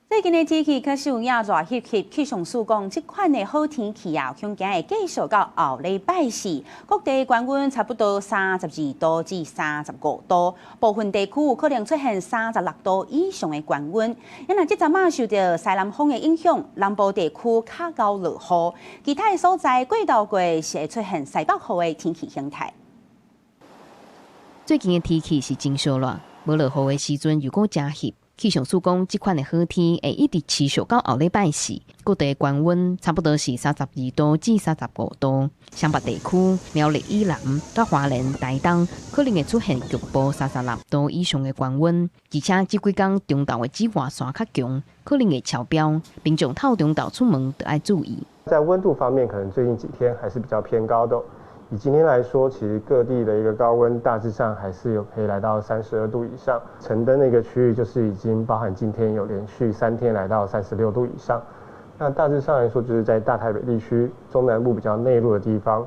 最近的天氣確實有影熱翕翕，氣象署講，這款的好天氣啊，恐驚會繼續到後禮拜四。各地高溫差不多32度至35度，部分地區有可能出現36度以上的高溫。因為這陣仔受著西南風的影響，南部地區較𠢕落雨，其他的所在過晝過是會出現西北雨的天氣形態。最近的天氣是真燒熱，無落雨的時陣又閣誠翕。氣象署講，這款的好天會一直持續到後禮拜四，各地高溫差不多是32度至35度。雙北地區、苗栗以南、佮花蓮、台東可能會出現局部36度以上的高溫，而且這幾工中晝的紫外線較強，可能會超標，民眾透中晝出門著愛注意。在溫度方面，可能最近幾天還是比較偏高的。以今天來說，其實各地的一個高溫大致上還是有可以來到32度以上。橙燈那個區域就是已經包含今天有連續3天來到36度以上。那大致上來說，就是在大台北地區、中南部比較內陸的地方，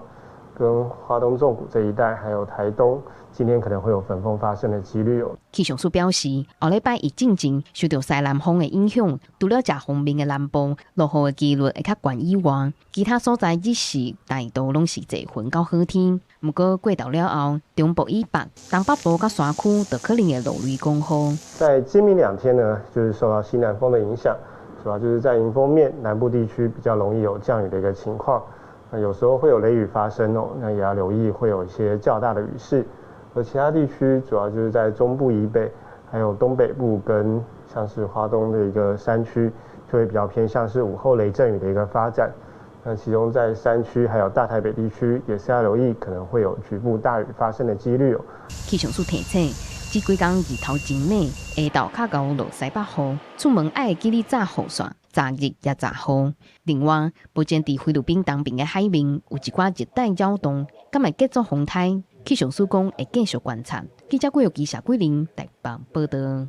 跟花東縱谷這一帶，還有台東，今天可能會有焚風發生的幾率哦。氣象署表示，後禮拜一進前受著西南風的影響，除了食鋒面的南部落雨的幾率會較懸以外，其他所在日時大多攏是濟雲到好天。毋過過晝了後，中部以北、東北部佮山區就可能會落雷公雨。在今明兩天呢，就是受到西南風的影響，主要就是在迎風面南部地區比較容易有降雨的一個情況。那有時候會有雷雨發生哦，那也要留意會有一些較大的雨勢。而其他地區主要就是在中部以北，還有東北部跟像是花東的一個山區，就會比較偏向是午後雷陣雨的一個發展。那其中在山區還有大台北地區，也是要留意可能會有局部大雨發生的幾率哦。氣象署提醒，這幾工日頭真猛，下晝較𠢕落西北雨，出門愛記得紮雨傘，擇日也擇雨。另外，目前佇菲律賓東邊的海面有一寡熱帶擾動，敢會結做風颱？氣象署講會繼續觀察。記者郭玉基、謝桂玲台北報導。